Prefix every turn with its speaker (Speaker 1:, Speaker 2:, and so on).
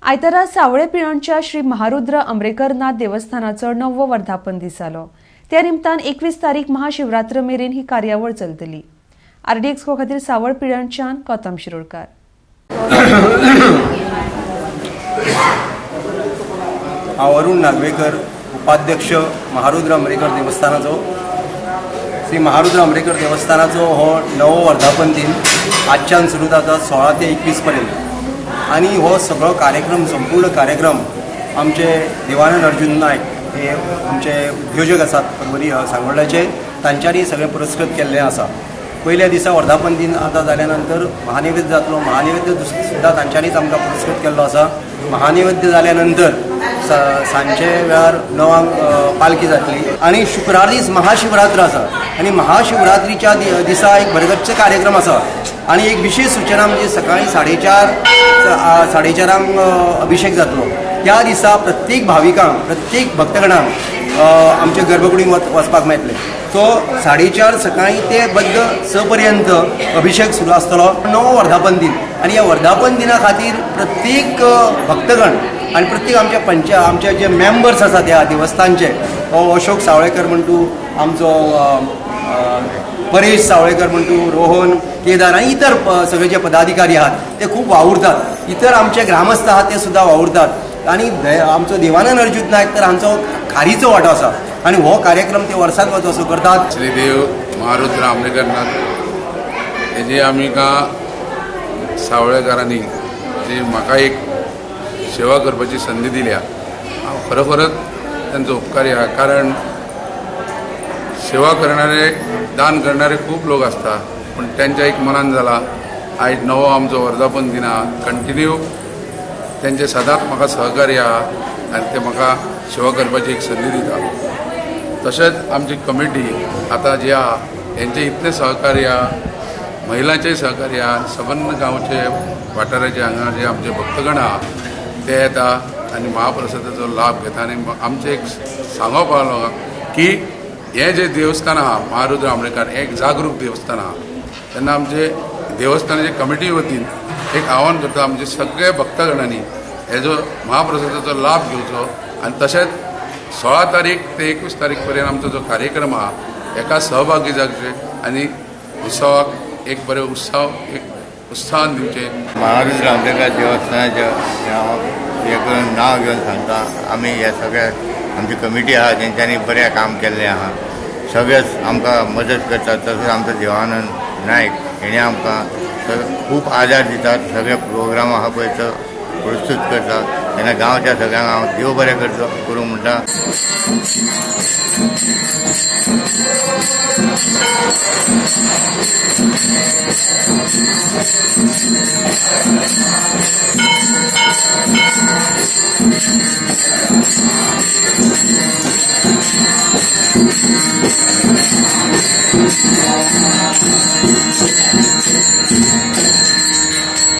Speaker 1: आयतारा सावळे पिळर्णच्या श्री महारुद्र आंबरेकरनाथ देवस्थानाचो 9वो वर्धापन दीस जालो. त्या निमतान 21 तारीख महाशिवरात्र मेरेन ही कार्यावळ चलतली. आरडीएक्स खातीर सावळ पिळर्णच्यान कौतम शिरोडकार.
Speaker 2: हांव अरुण नागवेकर, उपाध्यक्ष महारुद्र आंबरेकर देवस्थानाचो. श्री महारुद्र आंबरेकर देवस्थानाचो हो 9वो वर्धापन दिन आजच्यान सुरू जाता 16 ते 21 पर्यंत. आनी हो सगळो कार्यक्रम, संपूर्ण कार्यक्रम आमचे देवानंद अर्जुन नायक हे आमचे उद्योजक आसात पर्वरी सांगोल्डाचे, तांच्यांनी सगळें पुरस्कृत केल्लें आसा. पयल्या दिसा वर्धापन दिन आतां जाल्या नंतर महानैवेद्य जातलो. महानैवेद्य सुद्दां तांच्यांनीच आमकां पुरस्कृत केल्लो आसा. महानैवेद्य जाल्या नंतर सांजचे वेळार 9 पालखी जातली आनी शुक्रार दीस महाशिवरात्र आसा आनी महाशिवरात्रीच्या दिसा एक भरगच्च कार्यक्रम आसा. आनी एक विशेष सूचना म्हणजे सकाळी 4:30 अभिषेक जातलो. त्या दिसा प्रत्येक भाविकांक, प्रत्येक भक्तगणांक आमच्या गर्भकुडींत वचपाक मेळटलें. सो 4:30 सकाळी ते बद्द 6 पर्यंत अभिषेक सुरू आसतलो. 9वो वर्धापन दिन आनी ह्या वर्धापन दिना खातीर प्रत्येक भक्तगण आनी प्रत्येक आमच्या पंच आमचे जे मेंबर्स आसात ह्या देवस्थानचे, हो अशोक सावळेकर म्हण तूं, आमचो परेश सावळेकर म्हण तूं, रोहन केदार आनी इतर सगळे जे पदाधिकारी आहात ते खूब वावुरतात. इतर आमचे ग्रामस्थ आहात ते सुद्दां वावुरतात. आनी आमचो देवानंद अर्जुन नायक तर हांचो खारीचो वांटो आसा आनी हो कार्यक्रम ते वर्सान वर्स असो करतात.
Speaker 3: श्रीदेव महारुद्र आंबरेकरनाथ हेजी आमकां सावळेकारांनी जी म्हाका एक सेवा करपाची संदी दिल्या, हांव खरोखरच तांचो उपकारी आहा. कारण सेवा करणारे, दान करणारे खूब लोक आसता, पूण तेंच्या एक मनान जाला. आयज 9वो आमचो वर्धापन दिन आहा. कंटिन्यू तेंचे सदांच म्हाका सहकार्य आहा आनी ते म्हाका सेवा करपाची एक संदी दिता. तशेंच आमची कमिटी आतां जी आहा हेंचे इतलें सहकार्य आहा, महिलांचेय सहकार्य आहा. सबंद गांवचे वाठाराचे हांगा जे आमचे भक्तगण आहा ते येता आनी महाप्रसादाचो लाभ घेता. आनी आमचें एक सांगप आहा लोकांक की हें जें देवस्थान आहा महारुद्र आंबरेकर हें एक जागरूक देवस्थान आहा. तेन्ना आमचे देवस्थानाचे कमिटी वतीन एक आव्हान करता, आमचे सगळे भक्तगणांनी हेजो महाप्रसादाचो लाभ घेवचो. आनी तशेंच 16 तारीख ते 21 तारीख पर्यंत आमचो जो कार्यक्रम आहा हेका सहभागी जावचे आनी उत्सवाक एक बरें उत्सव एक उत्साहान दिवचे.
Speaker 4: महारुद्र आंबेडकर देवस्थानाचें हांव एक नांव घेवन सांगता. आमी हे सगळे आमची कमिटी आहा तेंच्यांनी बरें काम केल्लें आहा. सगळेच आमकां मदत करतात. तसोच आमचो देवानंद नायक हेणें आमकां खूब आदार दितात. सगळे प्रोग्राम आहा पळय तो प्रस्तूत करता. तेन्ना गांवच्या सगळ्यांक हांव देव बरें करचो करूं म्हणटा.